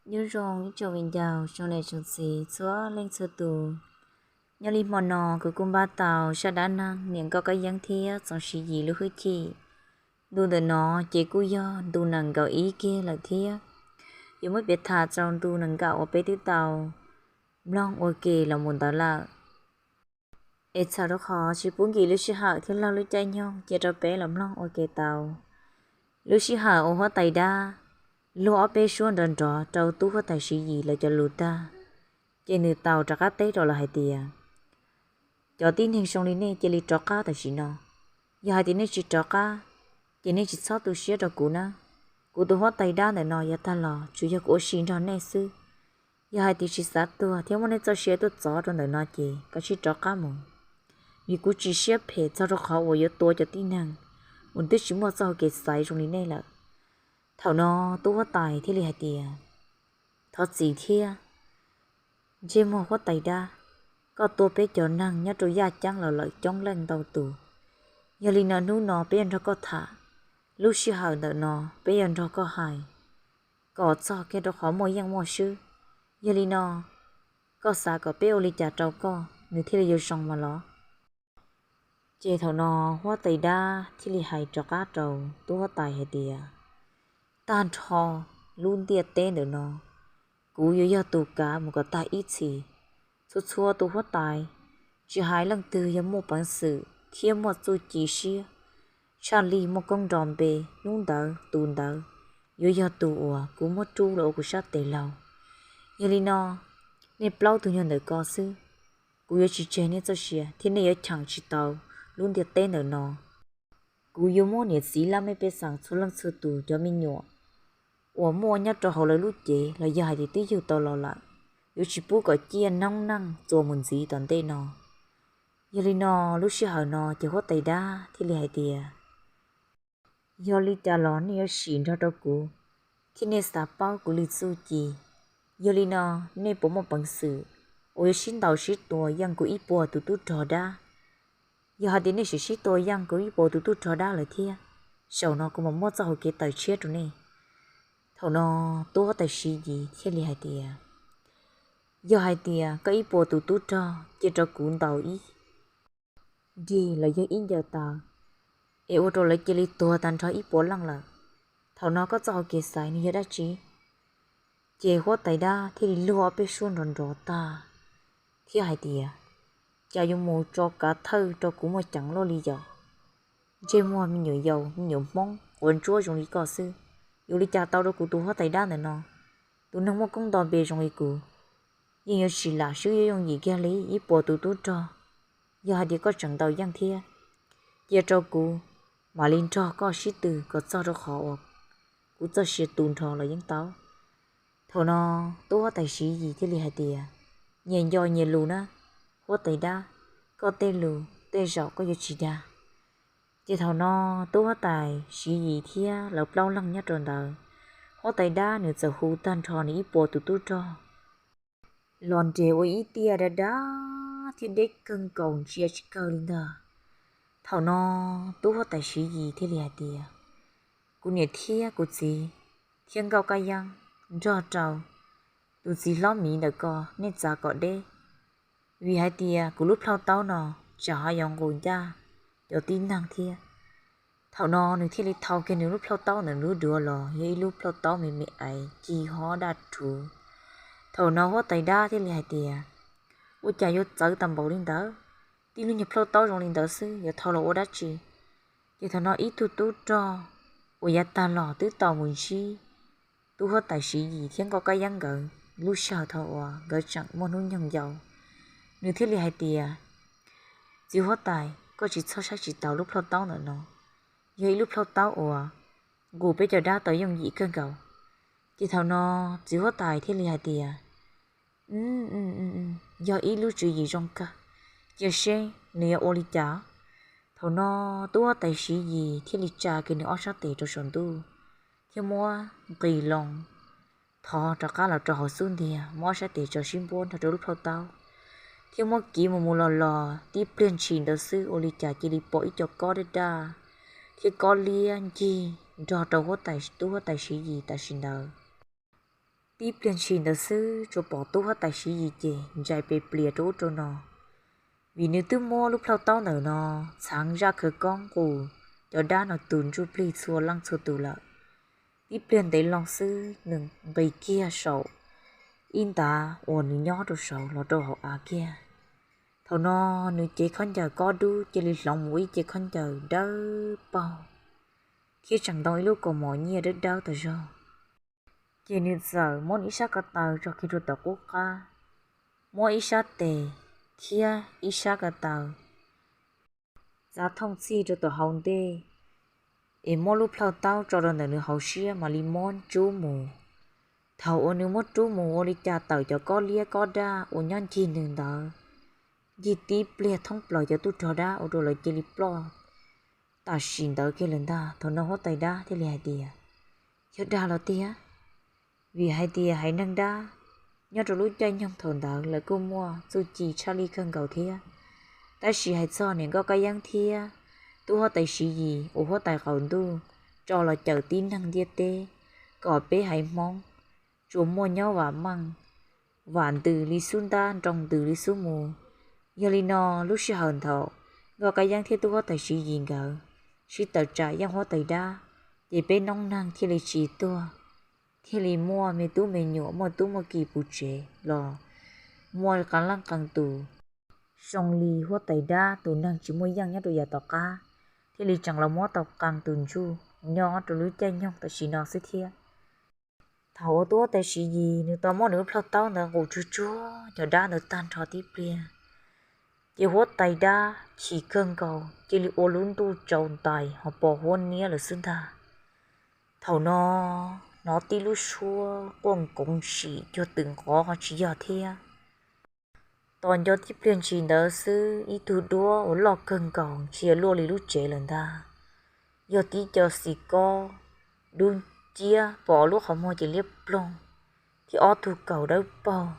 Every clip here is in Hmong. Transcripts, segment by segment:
Nyob zoo ib tsoom viv ncaus, tsoom niam tsoom txiv txhua leej txhua tus. Nyob li hmo no kuv kuj npaj tau zaj dab neeg niam nkauj kab yeeb thiab txoov Siv Yis lub hwj chim. Ntu ntawm no ces kuj yog ntu nees nkaum ib kiag lawm thiab. Yuav muab piav tham rau ntu nees nkaum uas peb twb tau mloog ua ke los mus ntawd lawm. Es txhawm rau qhov tsis pub nkim lub sij hawm thiab laug lub caij nyoog, cia rau peb los mloog ua ke tau. Lub sij hawm uas huab tais dab luag ob peb suab nrov nrov rau tub huab tais Siv Yis lawv cov lus tag, ces nws tau rov qab teb rau lawv hais tias, cov tib neeg zoo li nej cia li rov qab tam sim no. Yog hais tias nej tsis rov qab, ces nej tsis txhob tu siab rau kuv na. Kuv tus huab tais dab ntawm no yav tag los tsuas yog kuv ua si nrog nej xwb. Yog hais tias tsis xav tuag thiab muaj nej txoj sia tuaj txov rau ntawm no ces koj cia li rov qab mus, vim kuv tsis siab phem txog rau qhov uas yuav tua cov tib neeg uas twb tsis muaj txoj hau kev xaiv zoo li nej lawm. Thaum no tub huab tais thiaj li hais tias, thov txim thiab, ntsej muag huab tais dab, koj tua peb cov neeg nyob rau yaj ceeb los lawm coob leej ntau tus. Yog li no hnub no peb yuav nrog koj tham, lub sij hawm ntawm no peb yuav nrog koj hais kom txog kiag rau qhov muaj yeej muaj swb. Yog li no, koj xav kom peb ua li cas rau koj nws thiaj li yuav zoo mas los? Ces thaum no huab tais dab thiaj li hais rov qab rau tub huab tais hais tias, tag nrho lub ntiaj teb ntawm no, kuv yuav yog tus kav mus kom tag ib txhis. Txhua txhua tus huab tais, tsis hais leej twg yog muaj peev xwm thiab muaj txuj ci siab tshaj li muaj koob nro npe, hnub ntawd tus ntawd yuav yog tus uas kuv muab rub los ua kuv sab tes laug. Yog li no, nej plaub tug nyob ntawm ko xwb, kuv yuav tsis tseg nej txoj sia thiab nej yuav cheem tsis tau lub ntiaj teb ntawm no. Kuv yuav muab niam txiv laj mej pej xeem txhua leej txhua tus cov me nyuam uas muaj nyob rau hauv lawv lub cev los yog hais tias twb yug tau los lawm, yuav tsis pub kom ciaj noob neej txuas mus ntxiv tom ntej no. Yog li no, lub sij hawm no ces huab tais dab thiaj li hais tias, yog li cas los nej yuav sim nrog rau kuv thiab nej xav paub kuv li txuj ci. Yog li no, nej puas muaj peev xwm uas yuav sib ntaus sib tua yeej kuv ib puas tus tub rog dab? Yog hais tias nej sim sib tua yeej kuv ib puas tus tub rog dab lawm thiab, zaum no kuv mam muab txoj hau kev tawm tshiab rau nej. Thaum no tub huab tais Siv Yis thiaj li hais tias, yog hais tias koj ib puas tus tub rog cia rau kuv ntaus ib dig los yog ib ncaws taws, es ua rau lawv cia li tuag tag nrho ib puas leej lawm, thaum no koj txoj hau kev xaiv nws yog dab tsi? Ces huab tais dab thiaj li luag ob peb suab nrov nrov tag thiab hais tias, cas yuav mus tso kav thawj rau kuv muaj ceev luaj li yom? Ntsej muag me nyuam yaus me nyuam Hmoob quav ntsuab zoo li koj xwb, yuav li cas tau rau kuv tus huab tais dab ntawm no? Tus neeg muaj koob nto npe zoo li kuv yeej yuav tsis lam swb yooj yim kiag li ib puas tus tub rog. Yog hais tias koj tseem ntaus yeej thiab, cia rau kuv mam li nrog koj sib tw kom txog rau qhov uas kuv txoj sia tu nrho los yeej tau. Thaum no tub huab tais Siv Yis thiaj li hais tias, nyias nco nyias lus na, huab tais dab, koj tej lus tej zaum koj yuav tsis dag. Ces thaum no tub huab tais Siv Yis thiab lawv plaub leeg nyob rau ntawd, huab tais dab nws txawm hu tag nrho nws ib puas tus tub rog los nres ua ib tiaj dab dab thiab deb kawg nkaus ntsia tsis kawg li ntag. Thaum no tub huab tais Siv Yis thiaj li hais tias, kuv niam thiab kuv txiv thiab nkauj kab yeeb nrog rau tus txiv hlob miv ntawm ko nej txav kom deb, vim hais tias kuv lub plhaub taub no tsam ho yuav nqus ncaj cov tib neeg thiab. Thaum no nws thiaj li thau kiag nws lub plhaub taub ntawm nws lub duav los yog ib lub plhaub taub me me aiv cig hob daj rhuv. Thaum no huab tais dab thiaj li hais tias, ua cas yuav txawv tag npaum li ntawd? Tib lub nyuag plhaub taub zoo li ntawd xwb yuav thau los ua dab tsi? Ces thaum no ib tug tub rog uas yav tag los twb tau mus ntsib tub huab tais Siv Yis thiab nkauj kab yeeb nkawd lub sij hawm thaum uas nkawd tseem muaj hnub nyoog yau, nws thiaj li hais tias, txiv huab tais, koj tsis txhob saib tsis taus lub plhaub taub ntawm no, yog ib lub plhaub taub uas nqus peb cov dab tau yooj yim kawg nkaus. Ces thaum no txiv huab tais thiaj li hais tias, yog ib lub tswv yim zoo kawg, cia seb nws yuav ua li cas. Thaum no tub huab tais Siv Yis thiaj li tsa kiag nws ob sab tes rau saum ntuj thiab muab nqis loo, thov rov qab los rau hauv xub ntiag, muab ob sab tes tso sib npuab nrog rau lub plhaub taub, thiab muab kiv mus mus los los tib pliag ntshis ntawd xwb ua li cas cia li pom ib co kob daj daj thiab kob liab ncig nrog rau huab tais, tub huab tais Siv Yis tam sim ntawd. Tib pliag ntshis ntawd xwb tsuas pom tub huab tais Siv Yis ces ntsais pes plias rau ub rau no, vim nws twb muab lub plhaub taub ntawm no txhaav zaj khawv koob qus cov dab no tus ntsuj plig txhua leej txhua tus lawm. Tib pliag ntev loo xwb nws nqis kiag saum ib ntav uas nws nyob rau saud los rau hauv av kiag. Thaum no nws cev khaub ncaws kob dub cia li hloov mus ib ce khaub ncaws dawb paug thiab tseem ntoo ib lub kaus mom nyiaj dawb dawb tas zog. Ces nws txawm muab nws ib sab ko taw tso kiag rau tom qub qab, muab ib sab tes thiab ib sab ko taw txav thooj txhij rau tom hauv ntej, es muab lub plhaub taub tso rau ntawm nws hauv siab mam li muab rub mus. Thaum uas nws muab rub mus ua li cas tawm cov kob liab kob daj uas nyob ncig nws ntawd, ncig tib pliag thoob plaws cov tub rog dab ua rau lawv cia li ploj tam sim ntawd kiag lawm ntag. Thaum no huab tais dab thiaj li hais tias, yog dag los tiag, vim hais tias haiv neeg dab nyob rau lub caij nyoog thaum ntawd lawv kuj muaj txuj ci tshaj lij kawg nkaus thiab. Tab sis hais txog niam nkauj kab yeeb thiab tub huab tais Siv Yis uas huab tais qaum ntuj tso los cawm tib neeg ntiaj teb kom peb haiv Hmoob tsuas muaj nyob vam meej, vam ntws li xub ntab nroo ntws li xub mus. Yog li no, lub sij hawm nthaum nkauj kab yeeb thiab tub huab tais Siv Yis nkawd sib tawm tsam yeej huab tais dab, ces peb noob neeg thiaj li tsis tuag, thiaj li muaj me tub me nyuam muaj tub muaj ki puv tsev los muaj qee leej qee tus zoo li huab tais dab tus neeg tsis muaj yeej nyob rau yav tom qab, thiaj li tseem los muab tau qee tus ntsuj nyob rau lub caij nyoog tam sim no xwb thiab. Thaum uas tub huab tais Siv Yis nws tau muab nws lub plhaub taub ntawd nqus tsuag tsuag cov dab ntawd tag nrho tib pliag, ces huab tais dab chim kawg nkaus cia li ua lub ntuj tsaus ntais ho pos huab niab lawm xwb ntag. Thaum no hnov tib lub suab quaj nkoov sim cuag twm nqov ho tsis yog thiab. Tos nco tib pliag ntshis ntawd xwb ib tug duab uas loj kawg nkaus ntshis luaj li lub tsev lawm ntag, yog tib co xim kob dub ciab pom lub qhov muag ces liab ploog, thiab ob tug kaus dawb paug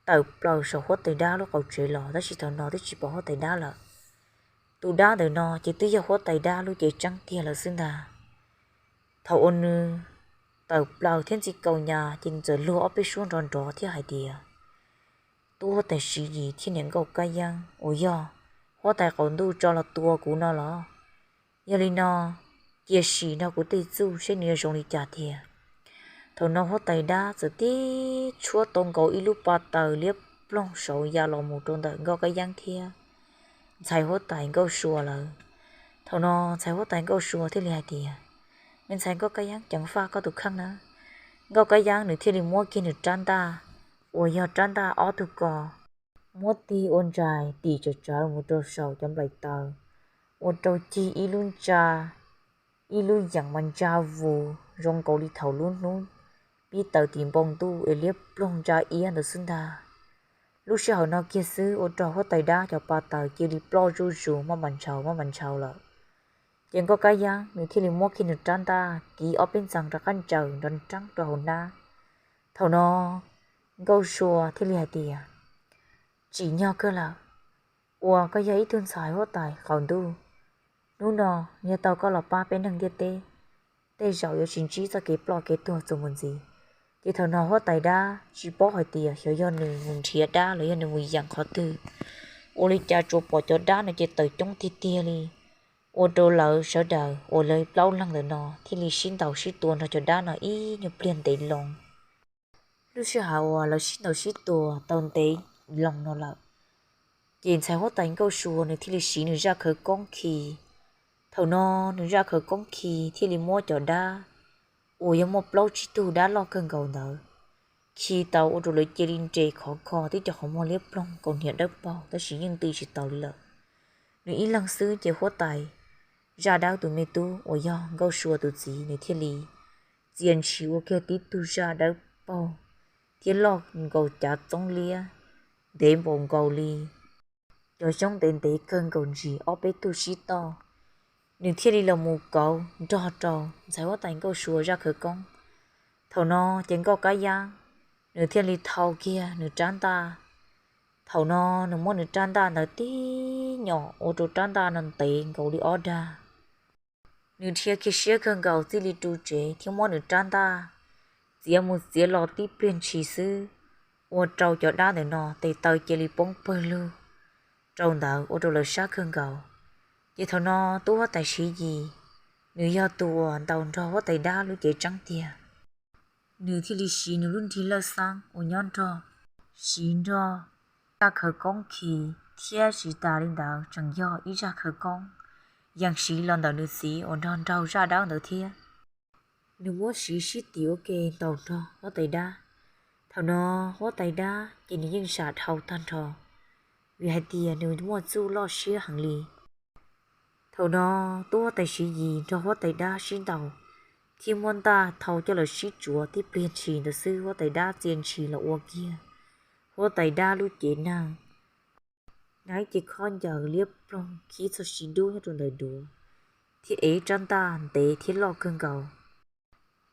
tawm plaws saum huab tais dab lub qaum tsev los, tab sis thaum no twb tsis pom huab tais dab lawm. Tus dab ntawm no ces twb yog huab tais dab lub cev tseeb tiag lawm xwb ntag. Thaum uas nws tawm plaws thiab ntxi kaus nyas ces nws txawm luag ob peb suab nrov nrov thiab hais tias, tub huab tais Siv Yis thiab niam nkauj kab yeeb uas yog huab tais qaum ntuj tso los tua kuv no los? Yog li no, cia sim nrog kuv tej txuj seb nws yuav zoo li cas tiag. Thaum no huab tais dab txawm tib tshuab tau nkaus ib lub pa taws liab ploog saud ya los mus rau ntawm nkauj kab yeeb thiab ntxhais huab tais nkauj sua lawm. Thaum no ntxhais huab tais nkauj sua thiaj li hais tias, me ntxhais nkauj kab yeeb, ceev faj koj tus kheej na. Nkauj kab yeeb nws thiaj li muab kiag nws rab ntaj uas yog rab ntaj ob tug ko muab tig ua ntsais tim tsawv tsawv mus rau saum cov nplaim taws, ua rau cig ib lub ntsa, ib lub yeem mas ntsa vus zoo nkaus li thaum lub hnub pib taws tim npoo ntuj es liab ploog ntsa iab ntawd xwb ntag. Lub sij hawm no kiag xwb ua rau huab tais dab cov pa taws cia li ploj zuj zus maj mam ntshaus maj mam ntshaus lawm. Ces nkauj kab yeeb nws thiaj li muab kiag nws rab ntaj kiv ob peb ntxees rov qab ntsaws nrov nreeb rau hauv hnab. Thaum no nkauj sua thiaj li hais tias, tsim nyog kawg lawm uas koj yog ib tug ntxhais huab tais qaum ntuj, hnub no yog tau koj los pab peb neeg ntiaj teb, tej zaum yuav tsis ntsib txoj kev ploj kev tuag txuas mus ntxiv. Ces thaum no huab tais dab tsis paub hais tias xyov yog nws mus nrhiav dab los yog nws mus yeem qhov twg, ua li cas tsuas pom cov dab no ces tawm coob tiag tiag li, ua rau lawv sawv daws uas lawv plaub leeg ntawm no thiaj li sib ntaus sib tua nrog cov dab no ib nyuag pliag ntev loo. Lub sij hawm uas lawv sib ntaus sib tua tau ntev loo no lawm, ces ntxhais huab tais nkauj sua nws thiaj li siv nws zaj khawv koob khi. Thaum no nws zaj khawv koob khi thiaj li muab cov dab uas yog muaj plaub tsib tug dab loj kawg nkaus ntawd khi tau ua rau lawv cia li nres khov kho thiab cov qhov muag liab ploog kaus hniav dawb paug, tab sis yeej nti tsis tau li lawm. Nws ib leeg xwb ces huab tais zaj dawb tus me tub uas yog nkauj sua tus txiv nws thiaj li txia ntshis ua kiag tib tug zaj dawb paug thiab loj nkaus cav txoob liab, ntev npaum nkaus li cov xyoob ntev ntev kawg nkaus ntsis ob peb tug sib toj. Nws thiaj li los mus kauv nrog rau ntxhais huab tais nkauj sua zaj khawv koob. Thaum no ces nkauj kab yeeb nws thiaj li thau kiag nws rab ntaj. Thaum no nws muab nws rab ntaj ntawd tib nyom ua rau rab ntaj no ntev nkaus li ob dag. Nws dhia kiag siab kawg nkaus txij li ru tsev thiab muab nws rab ntaj txiav mus txiav los tib pliag ntshis xwb, ua rau cov dab ntawm no tes taw cia li poob pawg lug rau ntawd ua rau lawv sab kawg nkaus. Ces thaum no tub huab tais Siv Yis, nws yog tus uas ntaus nrog huab tais dab lub cev tseeb tiag, nws thiaj li siv nws lub nrig lawj xab uas nyob nrog, siv nrog zaj khawv koob khi, thiab tsis tas li ntawd tseem yog ib zaj khawv koob yees siv los ntawm nws txiv uas nrog nraug zaj dawb ntawd thiab. Nws muab siv sib tim ua ke ntaus nrog huab tais dab. Thaum no huab tais dab ces nws yeej sam dhau tag nrho, vim hais tias nws muaj txuj loj siab heev li. Thaum no tub huab tais Siv Yis nrog huab tais dab sib ntaus, thiab muab ntaj thau coj los sib tsuav tib pliag ntshis ntawd xwb huab tais dab txia ntshis los ua kiag huab tais dab lub cev neeg. Nab ces khob ncaws liab ploog khib txog si dub nyob rau ntawm duav, thiab ev rab ntaj ntev thiab loj kawg nkaus.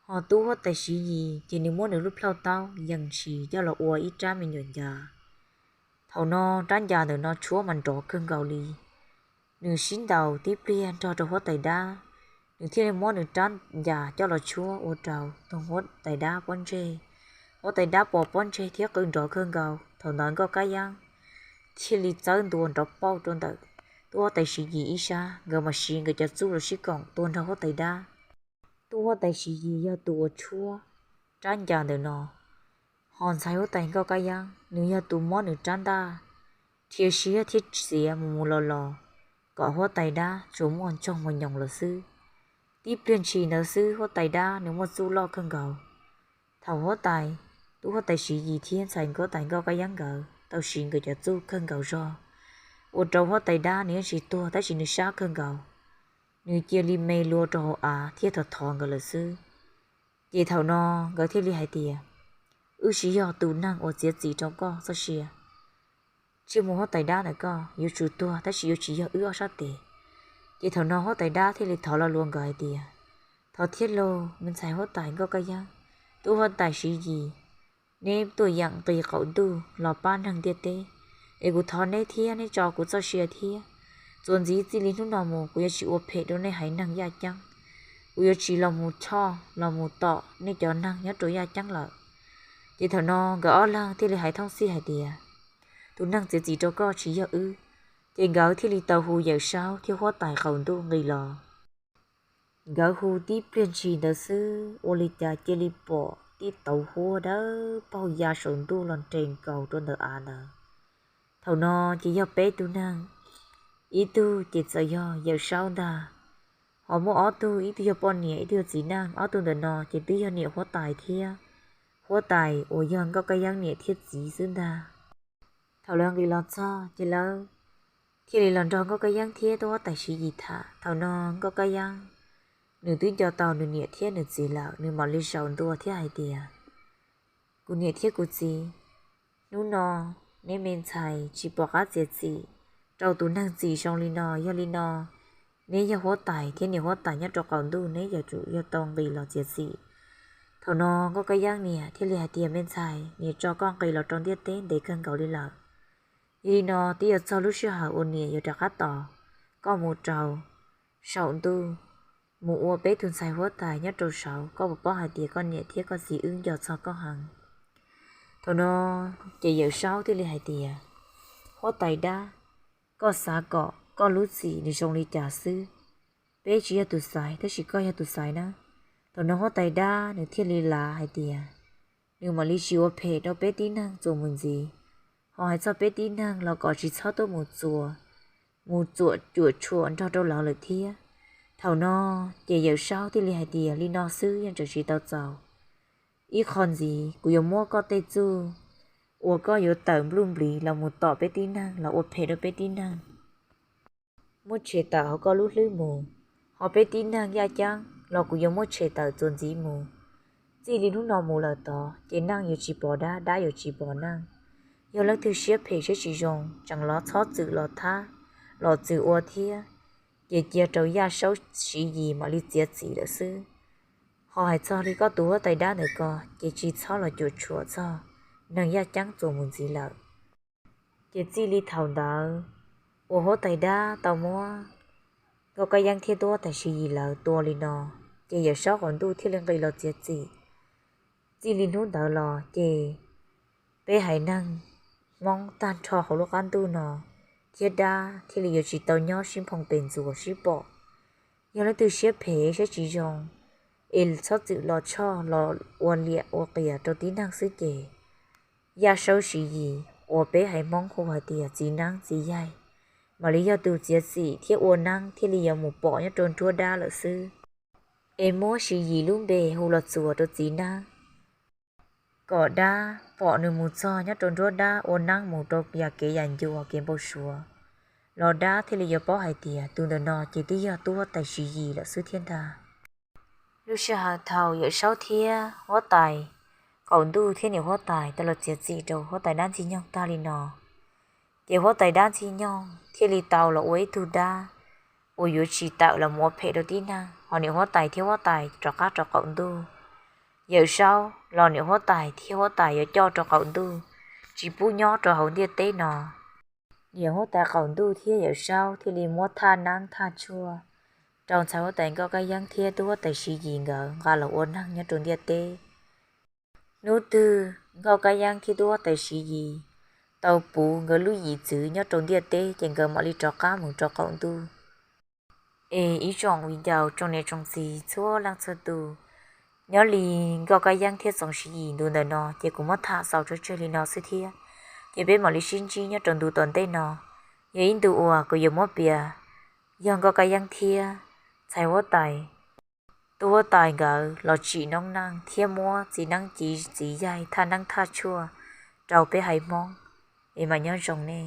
Ho tub huab tais Siv Yis ces nws muab nws lub plhaub taub yees ntshis coj los ua ib rab me nyuam ncas. Thaum no rab ncas ntawm no tshuab mas nrov kawg nkaus li. Nws sib ntaus tib pliag nrog rau huab tais dab, nws thiaj li muab nws rab ncas coj los tshuab ua rau tus huab tais dab pob ntseg. Huab tais dab pom pob ntseg thiab qw nrov kawg nkaus. Thaum ntawd Nkauj Kab Yeeb thiaj li txawb ntua nrov pauj rau ntawm tub huab tais Siv Yis ib sab, nkawd mam siv nkawd cov txuj los sib koom tua nrog huab tais dab. Tub huab tais Siv Yis yog tus uas tshuab rab ncas ntawm no, ho ntxhais huab tais Nkauj Kab Yeeb nws yog tus muab nws rab ntaj rhia siab thiab txiav mus mus los los kom huab tais dab tsuas muaj ntsoog mus nyoos lawm xwb. Tib pliag ntshis ntawd xwb huab tais dab nws muaj txuj loj kawg nkaus. Thaum huab tais, tub huab tais Siv Yis thiab ntxhais huab tais Nkauj Kab Yeeb nkawd tau siv nkawd cov txuj kawg nkaus zog, ua rau huab tais dab nws yeej tsis tuag tab sis nws sab kawg nkaus, nws cia li me lua rau hauv av thiab thov thov nkawd lawm xwb. Ces thaum no nkawd thiaj li hais tias, wb tsis yog tus neeg uas txiav txim rau koj txoj sia, ntsej muag huab tais dab ntawm koj yuav tsum tuag tab sis yuav tsis yog wb ob sab tes. Ces thaum no huab tais dab thiaj li thov lo lus nkawd hais tias, thov thiab lauj me ntxhais huab tais Nkauj Kab Yeeb, tub huab tais Siv Yis, neb tuaj yeem nqis qaum ntuj los pab neeg ntiaj teb, es kuv thov neb thiab neb tso kuv txoj sia thiab. Txuas ntxiv txij li hnub no mus kuv yuav tsis ua phem rau nej haiv neeg yaj ceeb, kuv yuav tsis los mus choj los mus tom nej cov neeg nyob rau yaj ceeb lawm. Ces thaum no nkawd ob leeg thiaj li hais thooj txhij hais tias, tus neeg txiav txim rau koj tsis yog wb. Ces nkawd thiaj li tau hu Yawm Saub thiab huab tais qaum ntuj nqis los. Nkawd hu tib pliag ntshis ntawd xwb ua li cas cia li pom tib tauv huab dawb paug ya saum ntuj los nres nkaus rau ntawm av ntawd. Thaum no ces yog peb tug neeg, ib tug ces txawm yog Yawm Saub ntag, ho muaj ob tug, ib tug yog poj niam ib tug yog txiv neej. Ob tug ntawm no ces twb yog niam huab tais thiab huab tais uas yog Nkauj Kab Yeeb niam thiab txiv xwb ntag. Thaum lawv nqis los txog ces lawv thiaj li los nrog Nkauj Kab Yeeb thiab tub huab tais Siv Yis tham. Thaum no Nkauj Kab Yeeb nws twb nco tau nws niam thiab nws txiv lawm, nws mam li zaum ntua thiab hais tias, kuv niam thiab kuv txiv, hnub no neb me ntxhais tsis pom qab txiav txim rau tus neeg txim zoo li no, yog li no neb yog huab tais thiab niam huab tais nyob rau qaum ntuj, neb yuav tsum yog tau nqis los txiav txim. Thaum no Nkauj Kab Yeeb niam thiaj li hais tias, me ntxhais, niam tso koj nqis los rau ntiaj teb ntev kawg nkaus li lawm. Yog li no twb yuav txog lub sij hawm uas niam yuav rov qab tos koj mus rau saum ntuj, mus ua peb tug ntxhais huab tais nyob rau saud, koj puas paub hais tias koj niam thiab koj txiv wb nco txog koj heev. Thaum no ces Yawm Saub thiaj li hais tias, huab tais dab, koj xav kom koj lub txim nws zoo li cas xwb? Peb tsis yog tus xaiv tab sis koj yog tus xaiv na. Thaum no huab tais dab nws thiaj li lav hais tias, nws mam li tsis ua phem rau peb tib neeg txuas mus ntxiv, ho hais txog peb tib neeg los kom tsis txhob tuaj mus txuas, mus txuam cuam tshuam nrog rau lawv lawm thiab. Thaum no ces Yawm Saub thiaj li hais tias, li no xwb yeej tseem tsis tau txaus. Ib qho ntxiv kuv yuav muab koj tej txuj uas koj yuav tawm npluj npliv los mus tom peb tib neeg los ua phem rau peb tib neeg, muab tshem tawm hauv koj lub hlwb mus, ho peb tib neeg yaj ceeb los kuv yuav muab tshem tawm txuas ntxiv mus. Txij li hnub no mus lawm tod ces neej yuav tsis pom dab, dab yuav tsis pom neej. Yog leej twg siab phem siab tsis zoo tseem los txhob txwm los thab, los txwm ua thiab, ces cia rau Yaj Saub Siv Yis mam li txiav txim lawm xwb. Ho hais txog li koj tus huab tais dab ntawm ko ces tsis txhob los cuam tshuam txog neeg yaj ceeb txuas mus ntxiv lawm. Ces txij li thaum ntawd uas huab tais dab tau muab Nkauj Kab Yeeb thiab tub huab tais Siv Yis lawv tua li no, ces Yawm Saub qaum ntuj thiaj li nqis los txiav txim. Txij li hnub ntawd los ces peb haiv neeg Hmoob tag nrho hauv lub qab ntuj no thiab dab thiaj li yuav tsis tau nyob sib nphoo pes ntxuas sib pom. Yog leej twg siab phem siab tsis zoo es txhob txwm los tshoj los ua liam ua qias rau tib neeg xwb ces Yaj Saub Siv Yis uas peb haiv Hmoob hu hais tias txiv neeb txiv yaig mam li yog tus txiav txim thiab ua neeb thiaj li yuav mus pom nyob rau nruab dab lawm xwb. Es muab Siv Yis lub npe hu los txuas rau txiv neeb kom dab pom nws mus txog nyob rau nruab dab ua neeb mus rau yam kev yam ncua kev npau suav los dab thiaj li yuav paub hais tias tus ntawm no ces twb yog tub huab tais Siv Yis lawm xwb thiab ntag. Lub sij hawm thaum Yawm Saub thiab huab tais Qaum Ntuj thiab niam huab tais tau los txiav txim rau huab tais dab Ntxwg Nyoog tag li no ces huab tais dab Ntxwg Nyoog thiaj li tau los ua ib tug dab uas yuav tsis tawm los mus ua phem rau tib neeg, ho niam huab tais thiab huab tais rov qab rau Qaum Ntuj. Yawm Saub los niam huab tais thiab huab tais yuav coj rau Qaum Ntuj tsis pub nyob rau hauv ntiaj teb no. Niam huab tais Qaum Ntuj thiab Yawm Saub thiaj li muab thaj neeb thaj tshuaj rau ntxhais huab tais Nkauj Kab Yeeb thiab tub huab tais Siv Yis nkawd nqa los ua neeg nyob rau ntiaj teb. Hnub twg Nkauj Kab Yeeb thiab tub huab tais Siv Yis tau puv nkawd lub yim txwv nyob rau ntiaj teb ces nkawd mam li rov qab mus rau Qaum Ntuj. Es ib tsoom viv ncaus tsoom niam tsoom txiv txhua leej txhua tus, nyob li Nkauj Kab Yeeb thiab Txoov Siv Yis ntu ntawm no ces kuv muab tham xaus tso tseg li no xwb thiab, ces peb mam li sib ntsib nyob rau ntu tom ntej no. Yog ib ntu uas kuv yuav muab piav yog Nkauj Kab Yeeb thiab ntxhais huab tais, tub huab tais nkawd los tsim noob neej thiab muab txiv neeb txiv yaig thaj neeb thaj tshuaj rau peb haiv Hmoob. Es mam nyob zoo nej.